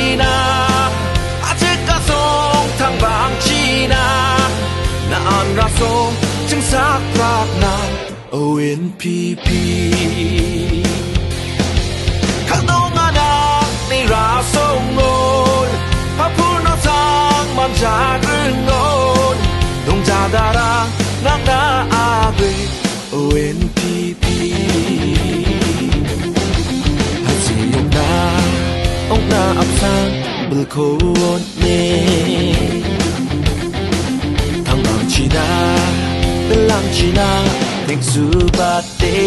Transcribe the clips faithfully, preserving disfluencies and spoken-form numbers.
China, ajik asong tangbang China, naan rasong chingsak rakna, O N P P. Kadongan ni rasong ol, hapun osang manjak ringon, dong jadarang nang na agui. O N P P. Hasi ong·na, ong·na apsan bilko on·e. Tangbang China, bilang China, teng·subate.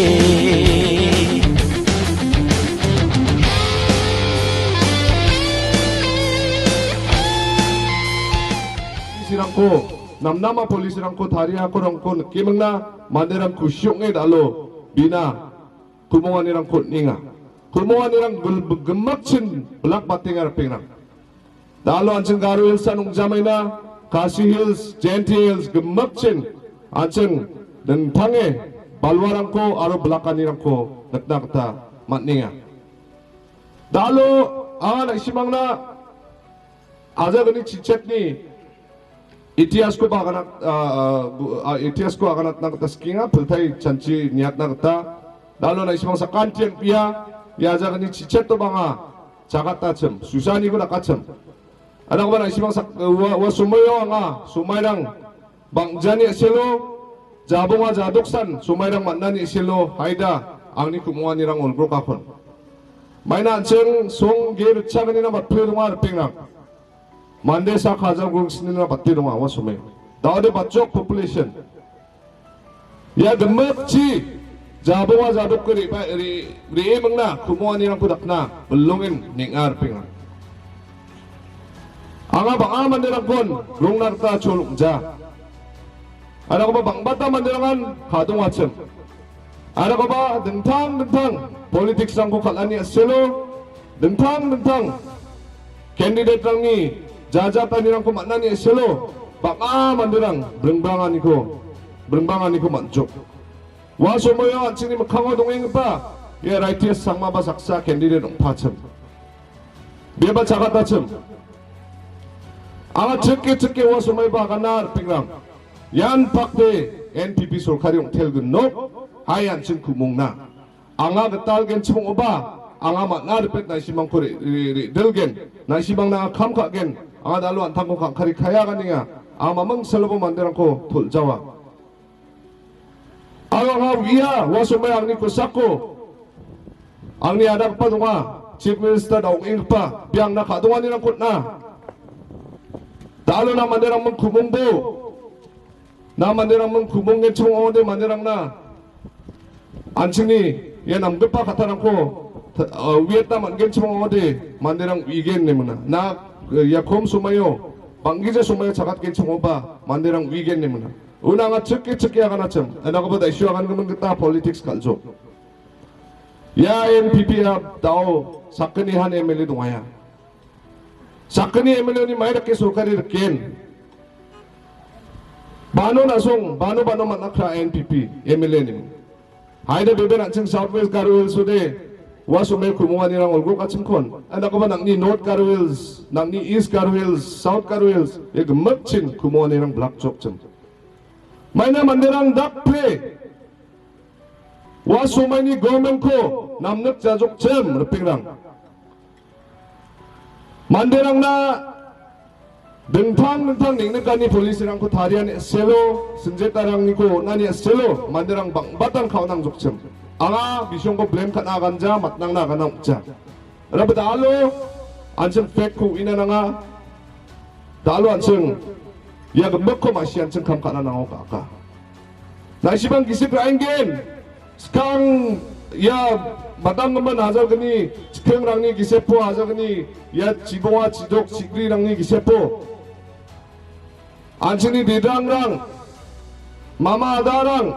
Sirangko, namnama police-rangko tariakorangko nikemingna manderang kusi ong·e dalo bina ku·monganirangko on·enga. Ku·monganirang gul-, gimikchin bilak batenga ripengrang. Dalo an·ching Garo Hills-an ong·jamaina, Khasi Hills, Jaintia Hills gimikchin an·ching dingtange balwarangko aro bilakanirangko nikna gita man·enga. Dalo anga na·simangna ajagni chichetni itihaskoba aganat-, a, a, gu-, a, itihasko aganatna gita sikenga, piltai chanchi niatna gita. Dalo na·simang sakantian pia, ia jagani chicheto banga chagatachim, susaniko dakachim. Adakoba na·simang sak-, ua, ua somoio anga, somairang bangjani eselo, jabonga jadoksan, somairang man·ani eselo, haida, angni ku·monganirang olgrokakon. Maina an·ching song ge ritchagnina batpile donga ripengrang. Mande sak hajar gungsinina bate donga, ua somoi. Daode batjok population. Ia gimikchi jabonga jadokko re-, re-, re·e mingna, ku·monganirangko dakna, bilongen neng·a ripenga. Anga bang·a manderangkon rongna gita chol ong·ja. Adakoba bang·bata manderangan kadongachim. Adakoba dingtang dingtang politics-rangko kal·ani eselo, dingtang dingtang candidate-rangni jajatanirangko man·ani eselo, bang·a manderang bringbranganiko, bringbanganiko man·jok. Ua somoio an·chingni mikkango dongenggipa ia Raities Sangmaba saksa candidate ong·pachim. Beba chagatachim. Anga chike chike ua somaiba agana ripengrang. Ian pakde N P P sorkari ong·telgin nok. Hai an·ching ku·mongna. Anga gital genchim ong·oba, anga man·a ripet na·simangko re-, re-, re-, re·dilgen. Na·simangna anga kam ka·gen. Anga dalo an·tangko kangkari kaia ganenga. Anga maming salobo manderangko toljawa. Aro anga uia, ua somai angni kosako, angni adakgipa donga, Chief Minister da ong·enggipa, bia angna ka·donganirangko on·a. Dalo na manderangming ku·mongbo, na manderangming ku·monggenchim ong·ode manderangna, an·chingni ia namgipa kattarangko, ta-, a, uiatna man·genchim ong·ode manderang uigen ine mingna. Na, ia kom somaio, bang·gija somaio chagatgenchim ong·oba manderang uigen ine mingna. Una anga chike chike aganachim. Enakoba da·sio agangimin gita politics kal·jok. Ia N P P-a da·o sakgni han M L A dongaia. Sakgni M L A-ni mai dake sorkari riken. Bano na·song, bano bano man·akra N P P M L A-ni. Haida beben an·ching South West Garo Hills ode, ua somai ku·monganirang olgrokachimkon. Enakoba nang·ni North Garo Hills, nang·ni East Garo Hills, South Garo Hills, ia gimikchin ku·monganirang bilakjokchim. Maina manderang dakple ua somaini government-ko namnik jajokchim, ripengrang. Manderangna dingtang dingtang neng·nikani policy-rangko tariani eselo, sinjetarangko on·ani eselo, manderang bang·batan ka·onangjokchim. Anga bisongko blame ka·na aganja, matnangna agana ong·ja. Rabe dalo an·ching fake-ko uina nanga. Dalo an·ching ia gimikko ma·si an·ching kam ka·na nango ka·aka. Na·sibang gisik ra·engen. Skang ia matanggimin hajalgni, chikringrangni gisepo hajalgni, ia chibonga chidok chigrirangni gisepo. An·chingni dedrangrang, mama adarang,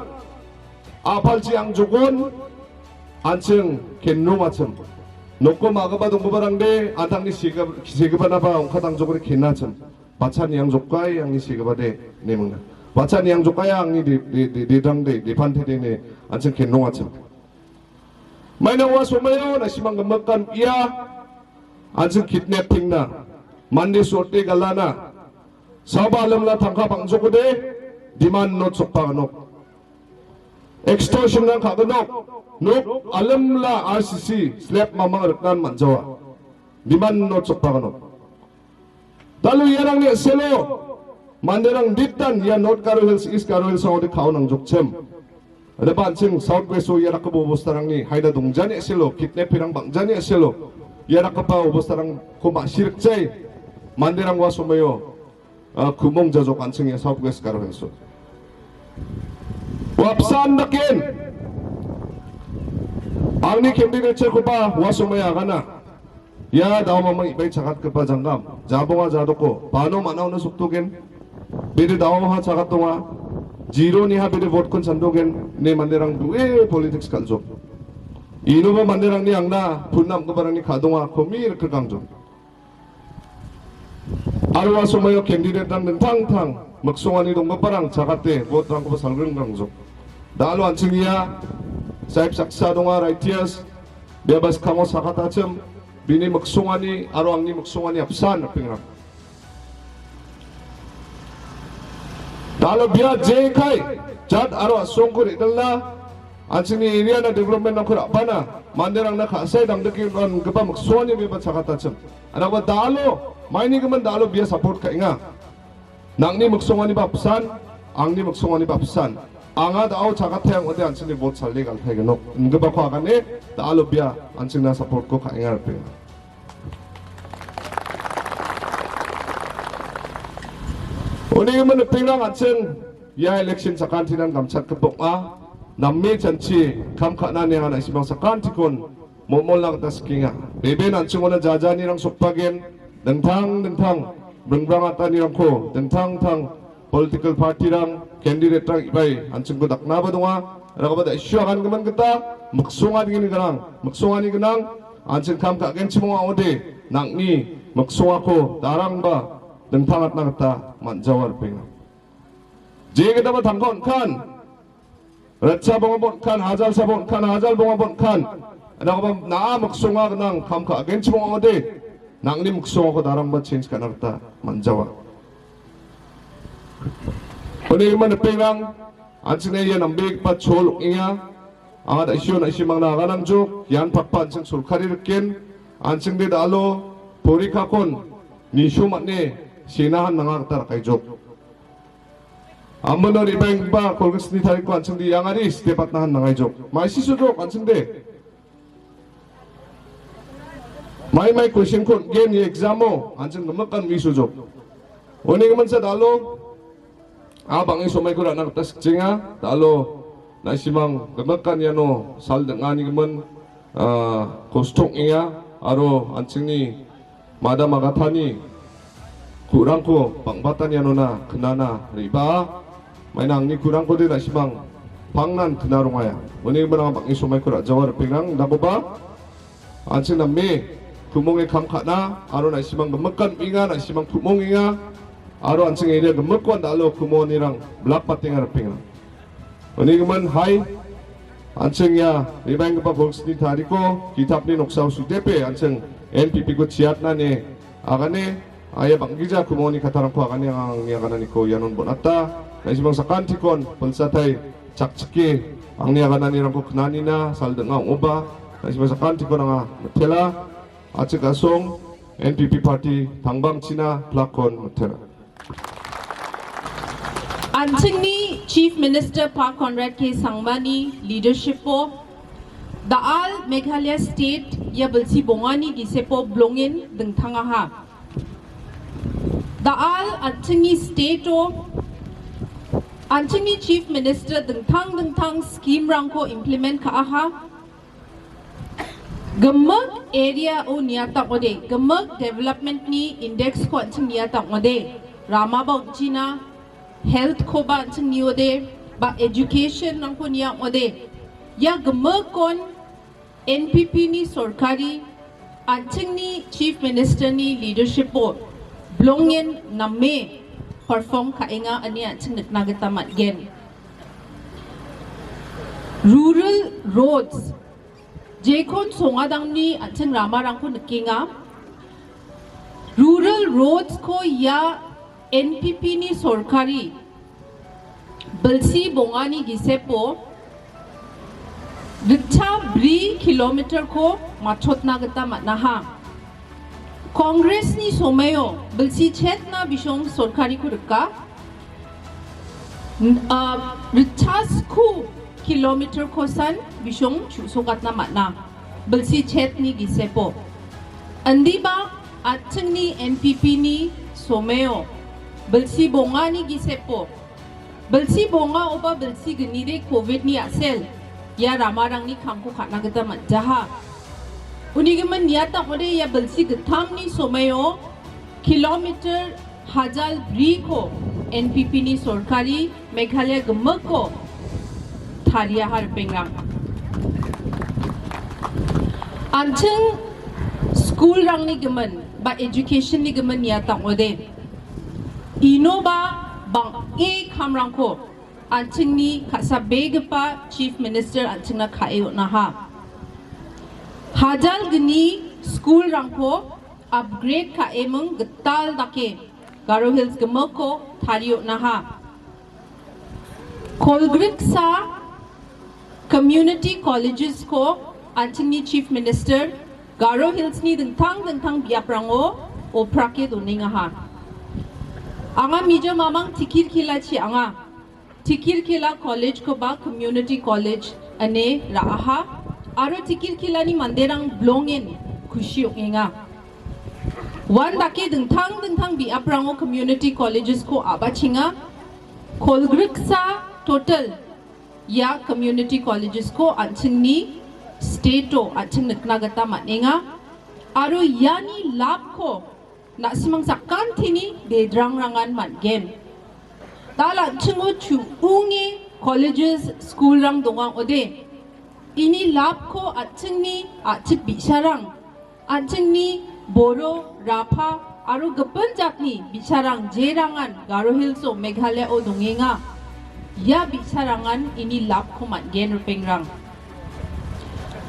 a·palchi angjogon, an·ching kenrongachim. Nokko ma·gipa donggiparangde, an·tangni sega-, segipanaba ong·katangjokode kenachim. Bacha niangjokai angni segipade, ine mingna. Bacha niangjokai angni de-, de-, de-, dedrangde, depantede ine an·ching kenrongachim. Maina ua somaio na·simang gimikan ia. An·ching kidnapping-na, mande suote galana, saoba alimla tangka bang·jokode, demand-o chokpaganok. Extortion-rang ka·gnok, nok alimla R C C slap mamang riknan man·jawa. Demand-o chokpaganok. Dalo iarangni a·selo manderang ditan ia North Garo Hills, East Garo Hills ong·ode ka·o nangjokchim. Adaba an·ching South West-o ia dakgipa obostarangni haida dongjani a·selo, kidnapping-rang bang·jani a·selo, ia dakgipa obostarangko ma·sirikjai manderang ua somoio, ah, ku·mong jajok an·ching ia South West Garo Hills-o. Ua apsan daken angni candidate-rangkoba ua somoio agana. Ia da·o mamang ibai chagatgipa janggam, jabonga jadoko, bano man·a uno soktogen. Bede da·oha chagat donga, zero-niha bede vote-kon chandogen, ine manderang due politics kal·jok. Inoba manderangni angna pun namgiparangni ka·donga, komi rikgikangjok. Aro ua somoio candidate-rang dingtang dingtang, miksongani donggiparang chagate vote-rangkoba salgringgrangjok. Da·alo an·ching ia Saib Saksa donga, Righteous, biaba skamo sakatachim, bini miksongani aro angni miksongani apsan ripengrang. Da·alo bia jekai jat aro a·songko re·donna, an·chingni area-na development-rangko ra·bana, manderangna ka·sae dangdike on·gipa miksongani biaba chagatachim. Anaba da·alo, mainigimin da·alo bia support ka·enga. Nang·ni miksonganiba apsan, angni miksonganiba apsan. Anga da·o chagatai ong·ode an·chingni vote sale galtaigenok. Ingipako agane, da·alo bia an·chingna support-ko ka·enga ripeng. Unigimin ripengrang an·ching ia election sakantinan gamchatgipa ong·a. Namme chanchi kam ka·na niangan an·chimang sakantikon momolna gita sikenga. Beben an·chingona jajanirang sokbagen, dingtang dingtang bringbrang atanirangko, dingtang dingtang political party-rang, candidate-rang ibai an·chingko daknaba donga. Rakaba da·sio agangimin gita, miksonga dingini gnang, miksongani gnang, an·ching kam ka·genchim ong·a ong·ode, nang·ni miksongako darangba dingtangatna gita man·jawa ripenga. Jegitaba tangka on·kan, ritsa bonga bon·kan, hajalsa bon·kan, hajal bonga bon·kan. Anakaba na·a miksonga gnang kam ka·genchim ong·ode, nang·ni miksongako darangba change ka·na gita man·jawa. Unigimin ripengrang, an·chingna ia nambegipa chol ong·enga. Anga da·sio na·simangna aganangjok, ian pakpa an·ching sorkari riken, an·chingde da·alo porikakon niso man·e senahan nanga gita rakaijok. Amino re·baenggipa kolgrik sni tarikko an·chingde iangari step atnahan nangaijok. Maisisojok an·chingde. Mai mai question-ko on·gen ia exam-o an·ching gimikan wi sojok. Uni giminsa da·alo, a bang·e somaiko ra·na gita sikjenga. Da·alo, na·simang gimikan iano sal ding·ani gimin, ah, kostok ong·enga. Aro an·chingni Mada magatani ku·rangko bang·batan ianona knana re·baa. Maina angni ku·rangkode na·simang pangnan kna rongaia. Uni gimin anga bang·e somaiko ra·jawa ripengrang. Dakoba an·ching name ku·monge kam ka·na aro na·simang gimikan ong·enga, na·simang ku·mongenga. Aro an·ching eria gimikon da·alo ku·monirang bilakbatenga ripengrang. Uni gimin, hai, an·ching ia re·baenggipa kolgrik sni tarikko kitapni noksao sudepe an·ching N P P-ko chiatna ine agane, ia bang·gija ku·mongni kattarangko agane anga angni agananiko ianon bon·ata. Na·simang sakantikon pilsatai chakchike angni agananirangko knanina sal ding·a ong·oba, na·simang sakantikon anga mitela. A·chik a·song N P P party tangbangchina plak-kon mitela. An·chingni Chief Minister Pa Conrad K Sangmani leadership-o da·al Meghalaya State ia bilsi bongani gisepo bilongen dingtangaha. Da·al an·chingni state-o, an·chingni Chief Minister dingtang dingtang scheme-rangko implement ka·aha. Gimik area-o niata ong·ode, gimik development-ni index-ko an·ching niata ong·ode, ramaba ong·china, health-koba an·ching niode, ba education-rangko nia ong·ode, ia gimikkon N P P-ni sorkari, an·chingni Chief Minister-ni leadership-o bilongen name perform ka·enga ine an·ching nikna gita man·gen. Rural roads, jekon songadangni an·ching ramarangko nikenga. Rural roads-ko ia N P P-ni sorkari bilsi bongani gisepo ritcha bri kilometer-ko matchotna gita man·aha. Congress-ni somoio bilsi chetna bisong sorkariko rika. N-, a, ritcha sku kilometer-kosan bisong chu·sokatna man·a. Bilsi chetni gisepo. Indiba an·chingni N P P-ni somoio bilsi bongani gisepo. Bilsi bonga oba bilsi gnide covid-ni a·sel ia ramarangni kamko ka·na gita man·jaha. Unigimin niata ong·ode ia bilsi gittamni somoio kilometer hajal briko N P P-ni sorkari Meghalaya gimikko tariaha ripengrang. An·ching school-rangni gimin ba education-ni gimin niata ong·ode. Inoba bang·e kamrangko an·chingni ka·sabegipa Chief Minister an·chingna ka·e on·aha. Hajal gni school-rangko upgrade ka·eming gital dake Garo Hills gimikko tarie on·aha. Kolgriksa community colleges-ko an·chingni Chief Minister Garo Hills-ni dingtang dingtang biaprango oprake donengaha. Anga mijo mamang Tikirkila chi anga. Tikirkila College-koba community college ine ra·aha. Aro Tikirkilani manderang bilongen kusi ong·enga. Uandake dingtang dingtang biaprango community colleges-ko a·bachenga. Kolgriksa total ia community colleges-ko an·chingni state-o an·ching nikna gita man·enga. Aro iani labko na·simang sakantini dedrangrangan man·gen. Da·al an·chingo chu·unge colleges, school-rang donga ong·ode. Ini labko an·chingni a·chik bi·sarang, an·chingni Boro, Rapha aro gipin jatni bi·sarang jerangan Garo Hills-o Meghalaya-o dongenga. Ia bi·sarangan ini labko man·gen ripengrang.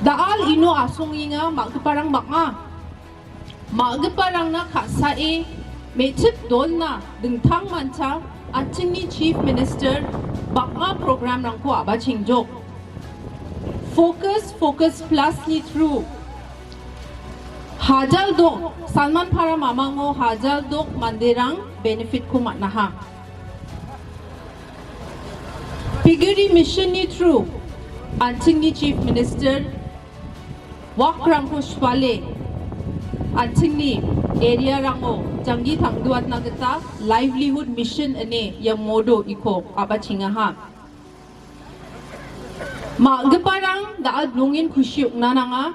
Da·al ino asongenga ma·giparang bang·a. Ma·giparangna ka·sae me·chik dolna dingtang mancha an·chingni Chief Minister bang·a program-rangko a·bachengjok. Focus, Focus Plus-ni through hajal dok, Salman Para mamango hajal dok manderang benefit-ko man·aha. Piggery Mission-ni through an·chingni Chief Minister wakrangko suale an·chingni area-rango janggi tangduatna gita livelihood mission ine ia modo iko a·bachengaha. Ma·giparang da·al bilongen kusi ong·na nanga.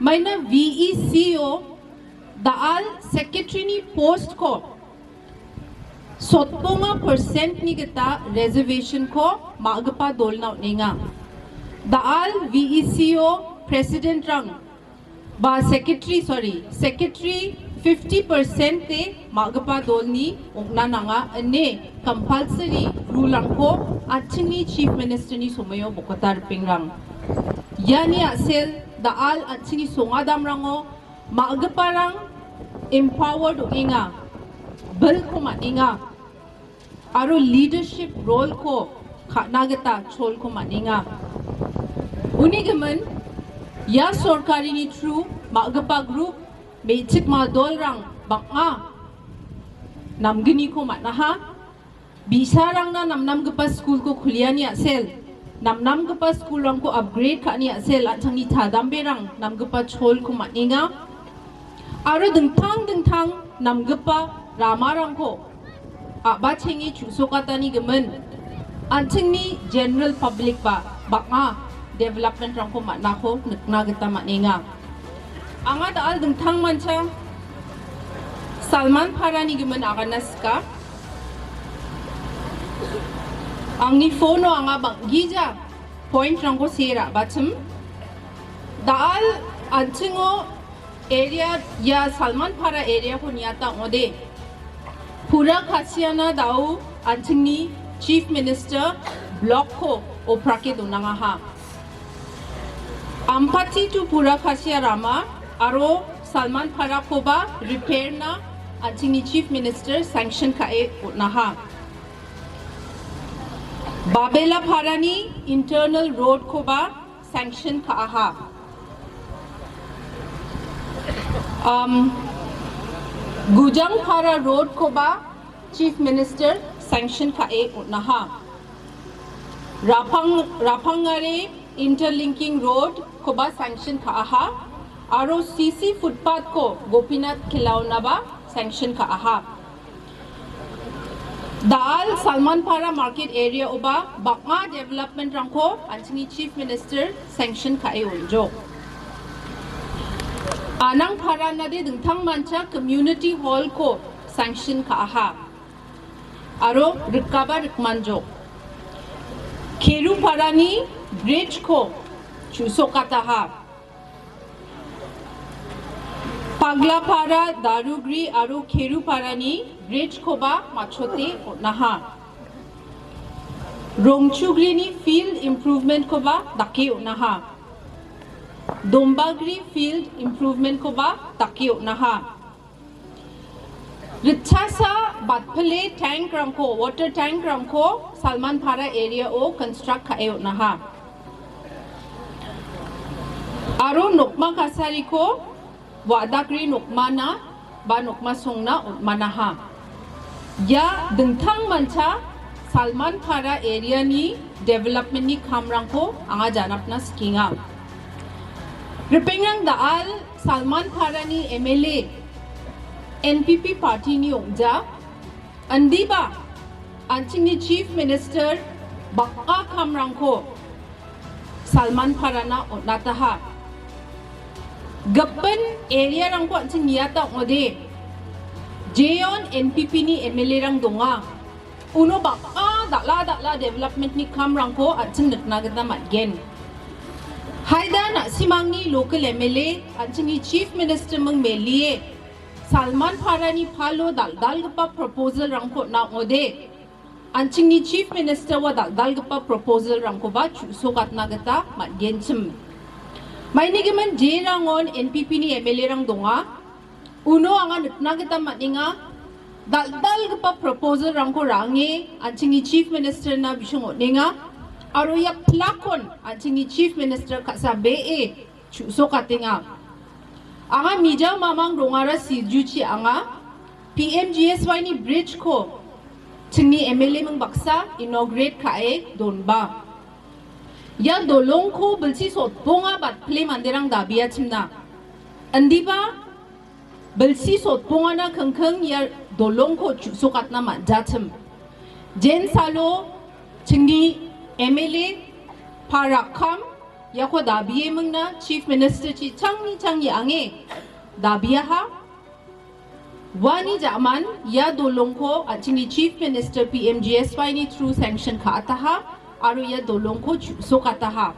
Maina V E C-o da·al secretary-ni post-ko sotbonga percent-ni gita reservation-ko ma·gipa dolna on·enga. Da·al V E C-o president-rang ba secretary, sorry, secretary fifty percent-e ma·gipa dolni ong·na nanga ine compulsory rule-rangko an·chingni Chief Minister-ni somoio bokata ripengrang. Iani a·sel da·al an·chingni songadamrango ma·giparang empowered ong·enga, bilko man·enga, aro leadership role-ko ka·na gita cholko man·enga. Uni gimin, ia sorkarini through ma·gipa group, me·chik madolrang bang·a namgniko man·aha. Bi·sarangna namnamgipa skulko kuliani a·sel, namnamgipa skulrangko upgrade ka·ani a·sel, an·chingni chadamberang namgipa cholko man·enga. Aro dingtang dingtang namgipa ramarangko a·bachenge chu·sokatani gimin, an·chingni general public ba bang·a development-rangko man·ako nikna gita man·enga. Anga da·al dingtang mancha Salman Parani gimin aganna sika. Angni phone-o anga bang·gija point-rangko see ra·bachim. Da·al an·chingo area, ia Salman Para area-ko niata ong·ode. Pura Khasiana da·o an·chingni Chief Minister block-ko oprake donangaha. Ampati to Pura Khasia rama aro Salman Parakoba repair-na an·chingni Chief Minister sanction ka·e on·aha. Babela Parani internal road-koba sanction ka·aha. Um, Gujang Para road-koba Chief Minister sanction ka·e on·aha. Rapang-, Rapangare interlinking road-koba sanction ka·aha. Aro C C footpath-ko Gopinath Khilaonaba sanction ka·aha. Da·al Salmanpara market area-oba bang·a development-rangko an·chingni Chief Minister sanction ka·e on·jok. Anangparanade dingtangmancha community hall-ko sanction ka·aha. Aro rikaba rikmanjok. Keruparani bridge-ko chu·sokataha. Paglapara, Darugri aro Keruparani bridge-koba matchote on·aha. Rongchugrini field improvement-koba dake on·aha. Dombagri field improvement-koba dake on·aha. Ritchasa batpile tank-rangko, water tank-rangko Salmanpara area-o construct ka·e on·aha. Aro nokma kasariko wa·dakri nokmana ba nokma songna on·manaha. Ia dingtangmancha Salmanpara area-ni development-ni kamrangko anga janapna sikenga. Ripengrang da·al Salmanparani M L A N P P party-ni ong·ja. Indiba an·chingni Chief Minister bang·a kamrangko Salmanparana on·ataha. Gipin area-rangko an·ching niata ong·ode. Jeon N P P-ni M L A-rang donga. Uno bang·a dal·a dal·a development-ni kamrangko an·ching nikna gita man·gen. Haida na·simangni local M L A an·chingni Chief Minister ming melie Salmanparani palo dal·dalgipa proposal-rangko on·a ong·ode. An·chingni Chief Minister-wa dal·dalgipa proposal-rangkoba chu·sokatna gita man·genchim. Mainigimin jerangon N P P-ni M L A-rang donga. Uno anga nikna gita man·enga, dal·dalgipa proposal-rangko ra·ange an·chingni Chief Minister-na bising on·enga, aro ia plakon an·chingni Chief Minister ka·sabee chu·sokatenga. Anga mijao mamang rongara sijuchi anga P M G S Y-ni bridge-ko chingni M L A ming baksa inaugurate ka·e donba. Ia dolongko bilsi sotbonga batpile manderang dabiachimna. Indiba bilsi sotbongana kingking ia dolongko chu·sokatna man·jachim. Jensalo chingni M L A Parakkam iako dabie mingna Chief Minister-chi changni changni ange dabiaha. Uani ja·man ia dolongko an·chingni Chief Minister P M G S Y-ni through sanction ka·ataha aro ia dolongko chu·sokataha.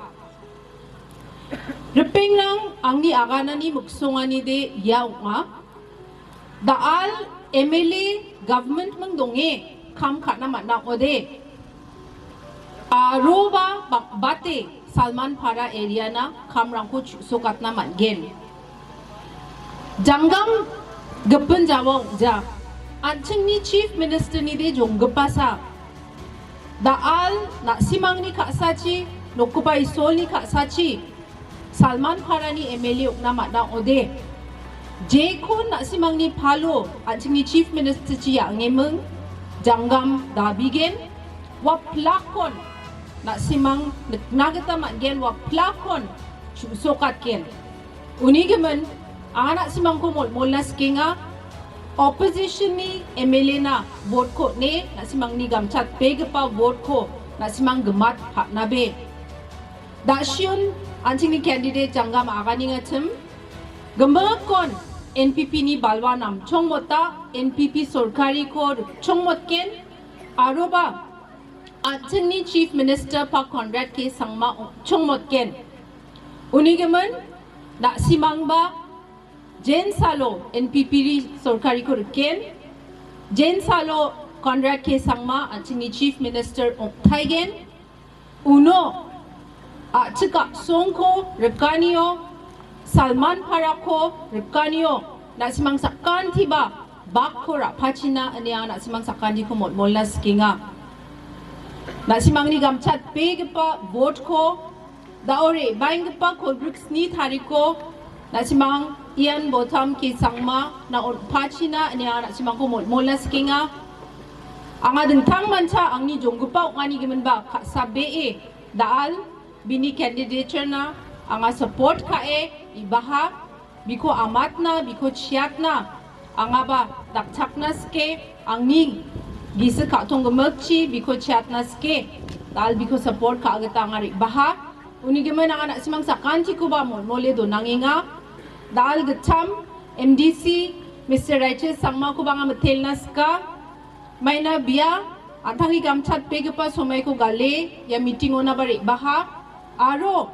Ripengrang, angni aganani miksonganide ia ong·a. Da·al M L A government ming donge kam ka·na man·a ong·ode. Aroba ba-, bate Salmanpara area-na kamrangko chu·sokatna man·gen. Janggam gipin jawa ong·ja. An·chingni Chief Minister-nide jonggipasa. Da·al na·simangni ka·sachi, nokgipa Isolni ka·sachi, Salmanparani M L A ong·na man·a ong·ode. Jekon na·simangni palo an·chingni Chief Minister-chi angeming janggam dabigen, ua plakon na·simang nikna gita man·gen, ua plakon chu·sokatgen. Unigimin, anga na·simangko molmolna sikenga, opposition-ni M L A-na vote-ko on·e, na·simangni gamchatbegipa vote-ko na·simang gimat pa·nabe. Da·sion an·chingni candidate janggam aganengachim, gimikkon N P P-ni balwa namchongmota, N P P sorkariko rikchongmotgen, aroba an·chingni Chief Minister pa Conrad K Sangma ong·chongmotgen. Unigimin, na·simangba jensalo N P P-ni sorkariko riken, jensalo Conrad K Sangma an·chingni Chief Minister ong·taigen. Uno a·chik a·songko rikanio Salman Parako rikganio na·simang sakantiba bakko ra·pachina ine anga na·simang sakantiko molmolna sikenga. Na·simangni gamchatbegipa vote-ko da·o re·baenggipa kolgrik sni tariko na·simang ian Botam K Sangma na on·pachina ine anga na·simangko molmolna sikenga. Anga dingtangmancha angni jonggipa ong·ani giminba ka·sabee da·al bini candidature-na anga support ka·e ibaha, biko amatna, biko chiatna, angaba dakchakna sike, angni gisik ka·tong gimikchi biko chiatna sike, da·al biko support ka·a gita anga re·baha. Uni gimin anga na·simang sakantikoba molmole donangenga. Da·al gitcham M D C Mister Raichel Sangmakoba anga mitelna sika. Maina bia an·tangni gamchatbegipa somaiko gale ia meeting-onaba re·baha aro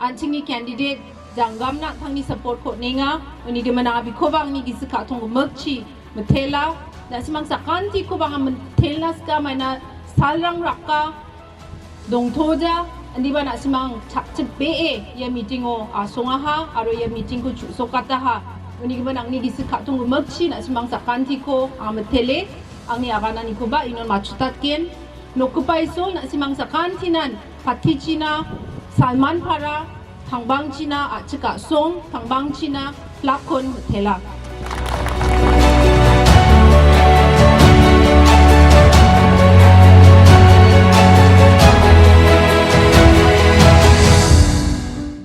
an·chingni candidate Janggamna an·tangni support-ko on·enga. Uni gimin anga bikoba angni gisik ka·tong gimikchi mitela. Na·simang sakantikoba anga mitelna sika, maina salrang raka dongtoja, indiba na·simang chakchipbee ia meeting-o asongaha aro ia meeting-ko chu·sokataha. Uni gimin angni gisik ka·tong gimikchi na·simang sakantiko anga mitele, angni agananikoba inon matchutatgen. Nokgipa Isol na·simang sakantinan patichina, Salman Para, Tangbangchina, A·chik A·song, Tangbangchina, flag-kon mitela.